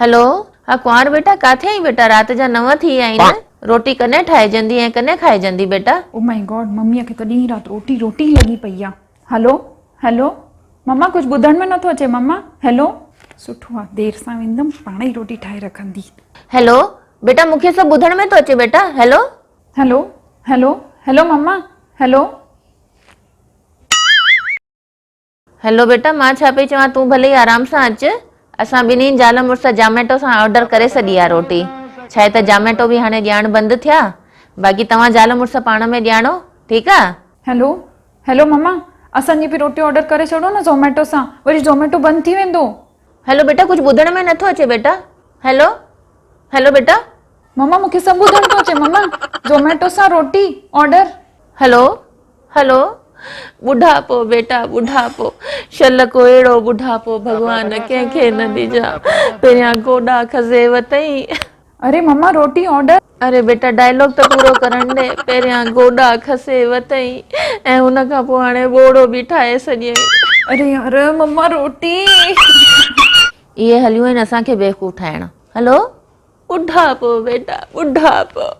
Hello ها ڪنوار بيٽا ڪاٿي آهين بيٽا رات جا نو ٿي ويا آهن روٽي ڪڏهن ٺاهجندي ۽ ڪڏهن کائجندي بيٽا. او مائي گاڊ مميء کي ته ڏينهن رات روٽي روٽي ئي لڳي پئي آ. هيلو هيلو مما ڪجهه ٻڌڻ ۾ نٿو اچي مما هيلو. سٺو آ دير سان ويندم پاڻ ئي روٽي ٺاهي رکندي. هيلو بيٽا مون کي سڀ ٻڌڻ ۾ ٿو اچي بيٽا هيلو. هيلو هيلو هيلو مما هيلو. هيلو بيٽا مان ڇا پئي چوان تون ڀلي آرام سان اچ اسان ٻنهين زال مڙس جاميٽو سان آرڊر ڪري ڇڏي آ روٽي ڇاهي ته جاميٽو به هاڻي ڏيڻ بند ٿيا باقي توهان زال مڙس پاڻ ۾ ڏياڻو ٺيڪ آ. هيلو هيلو ماما اسان جي به روٽي آرڊر ڪري ڇڏو نه زوميٽو سان وري زوميٽو بند ٿي ويندو. هيلو بيٽا ڪجهه ٻڌڻ ۾ نٿو اچي بيٽا هيلو هيلو بيٽا. ماما مونکي سڀ ٻڌڻ ٿو اچي ماما زوميٽو سان روٽي آرڊر. هيلو هلو ٻڍاپو بيٽا ٻڍاپو شل ڪو اهڙو ٻڍاپو ڀڳوان ڪنهن کي نه ڏجان پهريان گوڏا کسي وتئين. اري مما روٽي آرڊر. اري بيٽا ڊائلاگ ته پورو ڪرڻ ڏي پهريان گوڏا کسي وتئين ۽ ان کان پوء هاڻي ٻوڙو به ٺاهي ڇڏيائين. اري يار مما روٽي. اهي هليون آهن اسان کي بيوقوف ٺاهڻ هلو ٻڍاپو بيٽا ٻڍاپو.